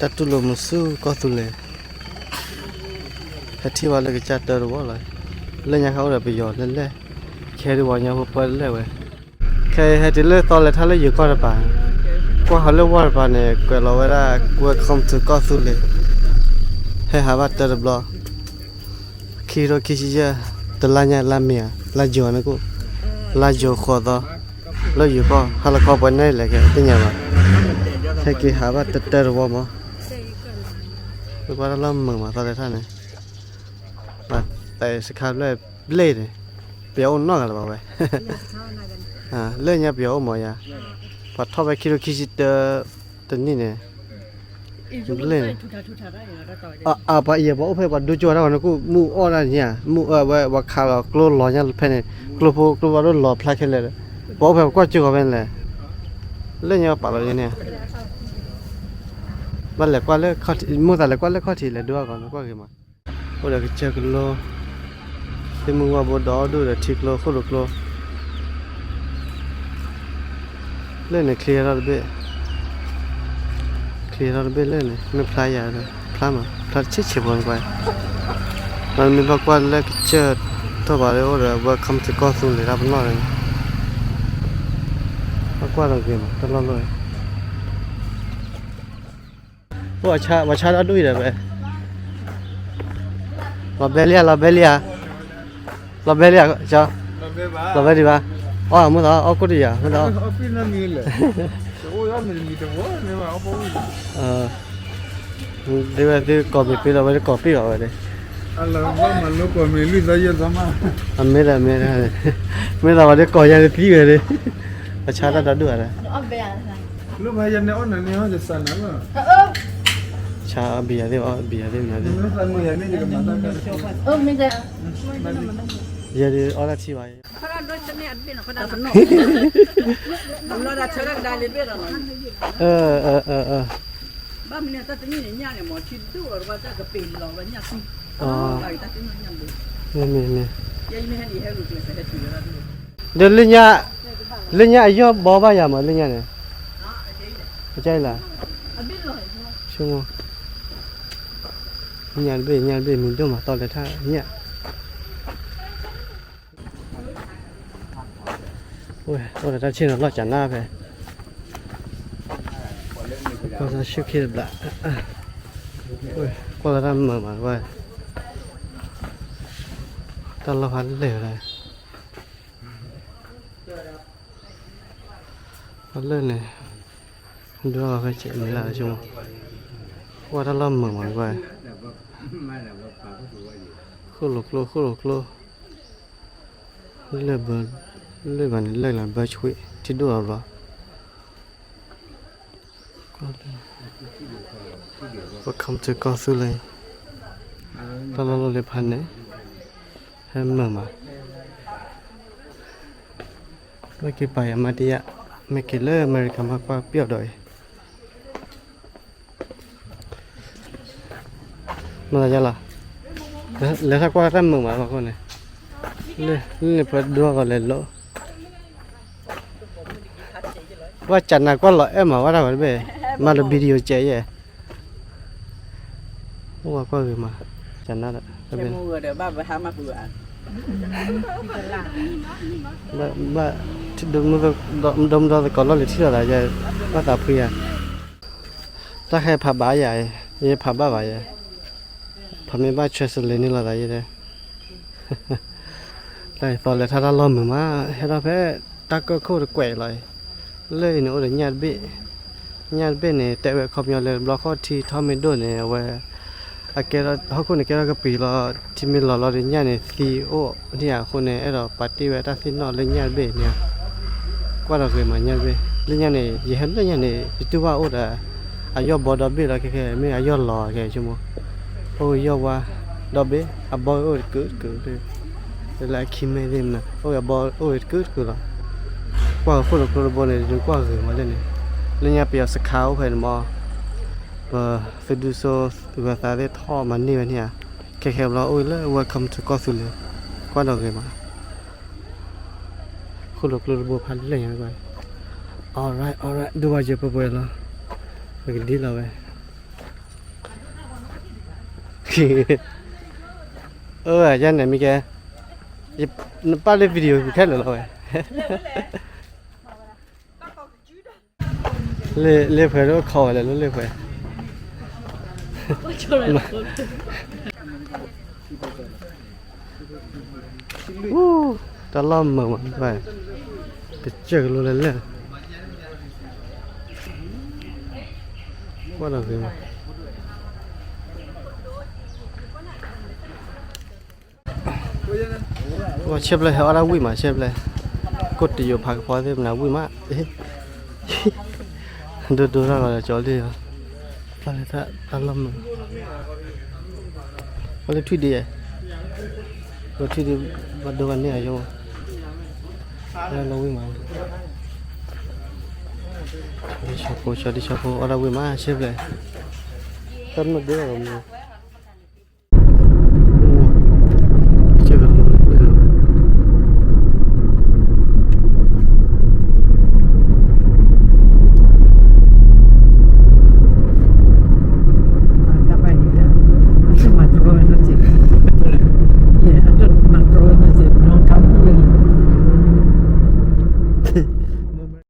တၢ်တူၢ်လိာ်မုာ်ဆူကီၢ်သူလ့ၤ, ဟဲထံၣ်ဘၣ်လၢကစၢ်တၢတဝီလီၤ. လၢညါခါအိၣ်ဒီးပယီၤလၢလဲၣ်, ခဲဒုးပှၤကညီဖိပၢတလဲၣ်ဝဲ. ခဲအံၤဟဲတုၤလၢသီလဲၤထီၣ်လၢယိၤကီၢ်တပၤ, ကွၢ်ဃီၤလၢဝီၢ်တပၤန့ၣ် ကွဲးလီၤဝဲဒၣ် Welcome to ကီၢ်သူလ့ၤ, ဟဲဟးဘၣ်တၢတဘျီ, ခံကထိခံဆံယဲၢ်, တလါညါလါမ့ၤဧါ, လါယိၤနကိၣ်, လါယိၤဃိးသီ, လၢယိၤကီၢ် ဟါလီၤခီပှၤနဲလဲၣ်ကဲသ့ၣ်ညါဘၣ်, ဟဲက့ၤဟးဘၣ်တၢတၢတဝီမး, ပကွၢ်တၢ်လီၢ်မုာ်မးသီလဲၤထီၣ်န့ၣ်, ဘၣ်သဲးစခါဘျဲၣ်ဘျ့ၣ်န့ၣ်, ပယီၤအိၣ်နီတဂၤလၢၤဘၣ်ဝဲ, လၢညါပယီၤအိၣ်မးယါ, ပှၤထီၣ်ဖဲခံကထိခံဆံတၢ တနံၣ်န့ၣ်, ဘျ့ၣ်န့ၣ်, အပှၤအံၤပှၤအိၣ်ဖဲပှၤဒိကၠိတၢ်ဂီၤန့ၣ် ကမူၣ်အီၣ်ဒၣ်န့ၣ်ဧါ, မူၣ်အဝဲပှၤခးလီၤကျိလီၤညါဖဲန့ၣ်, ကျိဖိကျိဖးဒိၣ်လီၤဖျါခဲလၢာ်, ပှၤအိၣ်ဖဲပှၤကွၢ်ကၠိဂီၤဖဲန့ၣ်လဲၣ်, လၢညါပာ်လီၤန့ၣ်, ဘၣ်လဲၤကွၢ်လၢခီၣ်ထံး, မိၢ်သးလဲၤကွၢ်လၢခီၣ်ထံးလဲၤဒိအဂီၢ်န့ၣ်ကွၢ်ဂ့ၤမး, အိၣ်ဒီးကစၢၢ်ကလိ သ့ၣ်မုၢ်ဝၣ်ဘိဒီဒူၣ်ဒီးထံကျိဃိၣ်လိာ်ကျိ လၢန့ၣ် clear ထီၣ်တဘ့ၣ်, clear ထီၣ်တဘ့ၣ်လၢန့ၣ် မ့ၢ်ဖျါယၤဒီး ဖျါမး ဖျါတဆံးဆံးဖိန့ၣ်ကွၢ်, ဒီးမ့ၢ်ဘၣ်ကွၢ်လၢကစၢၢ်ထီၣ်ဘးဒီးအိၣ်ဒီး welcome to ကီၢ်သူလ့ၤတၢ်ပနီၣ်န့ၣ်, ဘၣ်ကွၢ်ဒီးဂ့ၤမး တၢ်လီၢ်လီၢ် အိၣ် ပှၤဆါတၢ်ဒိၣ်အံၤဒီးဖဲ, လီၤဘဲလံဧါ လီၤဘဲလံဧါ, လီၤဘဲလံဧါ, လီၤဘဲဒံးဘၣ်, အီၣ်မုၢ်သီ အီၣ်ကိၣ်တယၤ မုၢ်သီ, ဒ်ဝဲသုကိးမံၤပ့လီၤဝဲတကိးပ့ၢ်ဘၣ်ဝဲန့ၣ်, အမ့ၢ်ဒီးမ့ၢ်, မ့ၢ်သးဝဲဒၣ်ကိးယၤတသံဝဲန့ၣ်, ပှၤဆါတၢ်ဒိၣ်ဒိၣ်ဧါဒီး ဆါအီၣ်ဘံယၤသ့ၣ် အီၣ်ဘံယၤသ့ၣ်မနုၤသ့ၣ်, ယဲဒၣ်အီၣ်တၢ်ထံၣ်ဘၣ်, မ့ၢ်မ့ၢ်မ့ၢ်, ဒီးလၢညါ, လၢညါအယီၢ်ဘီဘၣ်ယၤမး လၢညါန့ၣ်, ကလၢ, ဆိကမိၣ်, ညၣ်တဘ့ၣ် ညၣ်တဘ့ၣ် မံၤဒိၣ်မး သီလဲၤထၣ်ညၣ်, အိၣ်ဒီးတၢ်ဆ့ၣ်နီၤလီၢ်ကနၣ်ဖဲ, ကွၢ်သးဆူၣ်ခ့တဘျး, ကွၢ်လၢတၢ်မုာ်မးကွၢ်, တၢ်လီၢ်ဖးလဲၢ်ဝဲဒၣ် အလၢၢ်န့ၣ်, ဒွဲၣ်လီၤဖဲကဲးမံၤလၢ်ဆိကမိၣ်, ကွၢ်တၢ်လီၢ်မုာ်မးကွၢ်, ဃိၣ်လိာ်ကျိ ဃိၣ်လိာ်ကျိ, လၢၢ်ဘၢ, လၢၢ်ဘၢန့ၣ် လၢၢ်လၢဘၢဆွံ ထံဒိၣ်လီၤဘျီ Welcome to ကီၢ်သူလ့ၤ, တၢ်လီၢ်လီၢ်လၢဖးန့ၣ်, ဟဲမုာ်မး, မ့ၢ်က့ၤပာ်ယၤမၤတယၣ်, မ့ၢ်က့ၤလၢအမဲရကၤမၤကွၢ်ပျီၢ်ဒီးအံၤ, မၤသးယါလီၤ, လဲၤထီၣ်ကွၢ်တၢ်မုာ်မးလီၤအဃိန့ၣ်, လၢန့ၣ်ပှၤဒိဂီၤလဲၤလိာ် ဝဲကနၤကွၢ်လီၤအဲၣ်မးဝဲဒၣ်ဝဲတဘ့ၣ်, မၤလၢ video ကဲးယဲၢ်, အိၣ်ဝဲကွၢ်ဂ့ၤမး, ကနၤဒီး, ဘၣ်, ဒိမုၣ်ဒီသကိးလီၢ်လံၤထံၣ်လိာ်သးယဲၢ်, ဘၣ်သးဖှံယၤ, တၢ်ဟဲဖးဘၣ်ယၤ, ယဲဖးဘၣ်ဘၣ်ယဲၢ်, ဖးမ့ၢ်ဘၣ် translate န့ၢ်လိာ်သးယဲၢ် တၢ်အံၤသီလဲၤထီၣ်တၢ်လီၢ်မုာ်မး, ဟဲထီၣ်ဖဲတၢ်ကၢၢ်ခိၣ်တကွဲးလီၤအံၤ, လၢအံၤန့ၣ်အိၣ်ဒီးညၣ်တဘ့ၣ်, ညၣ်တဘ့ၣ်န့ၣ် တဲဝဲခီပညီလၢတဘျီဃီထံထီၣ်မ့ၢ်ဒိၣ်န့ၣ် အဝဲ, အကဲထီၣ်ဟီၣ်ခိၣ်န့ၣ်ကဲထီၣ်ကပံၤလီၤ, ထံမ့ၢ်လီၤလီၤဒီးညၣ်န့ၣ်သံအိၣ်န့ၣ်ဧါ, အဃိန့ၣ် အဲၣ်ဒိးပာ်တ့ၢ်ဝဲတၢ်သ့ၣ်နီၣ်လၢညၣ်တဘ့ၣ်န့ၣ်ဧါ, ကွၢ်ဒီးဂ့ၤမးညၣ်တဘ့ၣ်, လၢညၣ်န့ၣ် ယဟဲလၢညၣ်န့ၣ် ယတူၢ်ဘၣ်အိၣ်ဒီး အယီၢ်ဘီဒီဘ့ၣ်လီၤ ခဲခဲမ့ၢ်အယီၢ်လီၤခဲဆိကမိၣ်, အိၣ်ယီၢ်ဝါဒီဘ့ၣ် အဘီအိၣ်တကုာ်တကုာ်, လၢအခံမ့ၢ်သ့ၣ်မနုၤ အိၣ်အဘီအိၣ်တကုာ်တကုာ်လီၤ, ကွၢ်ဃိၣ်လိာ်ကျိတဘိန့ၣ် ဒုးကွၢ်ဂ့ၤမးလၢန့ၣ်, လၢညါပယီၤစခါအိၣ်ဖဲန့ၣ်မး, ပသုးဒူစိဂၢၤသးသ့ၣ်ထီၣ်မၤန့ၢ်ဝဲန့ၣ်ဧါ, ခဲခဲဘျီအိၣ်လၢ Welcome to ကီၢ်သူလ့ၤ, ကွၢ်ဒီးဂ့ၤမး ဃိၣ်လိာ်ကျိတဘိဖးလဲၢ်ညါကွၢ်, alright alright ဒိၣ်ဘၣ်ယပှဲၤပှဲၤလီၤ, ပကဒ်လီၤဝဲ, အၢ ယၤန့ၣ်မ့ၢ်ကဲ, နပၢ်လၢ video ခဲလၢာ်လီၤဝဲ, လ့ၣ်ဖှဲးဒိၣ်ခိးဝဲလဲၣ်လၢလ့ၣ်ဖှဲး, တၢ်လီၢ်မုာ်မး, ကစၢၢ်ကလိလဲၣ်လဲၣ်, ကွၢ်ဒီးဂ့ၤမး ဝဲဆဲးဖျဲၣ်ဟဲအီၣ်ဒၣ်ဝံၣ်မး ဆဲးဖျဲၣ်, ကိၣ်တယိာ်ဖးကဖီသ့ၣ်မနၤဝံၣ်မး, ဒိၣ်ဒိၣ်ထီၣ်လီၤဒီးကၠီလံ, ပၢ်လၢတၢ်လီၢ်မုာ်, ပၢ်လၢထွံၣ်ဒ့, ပထွံၣ်ဒ့, ဘၣ်ဒိဘၣ်န့ၢ်အယိ, လီၤဝံၣ်မး, ဒ်ဆီဖိ ဆီဒ်ဆီဖိ အီၣ်ဒၣ်ဝံၣ်မး ဆဲးဖျဲၣ်, တၢ်မုာ်ဒိၣ်လီၤမး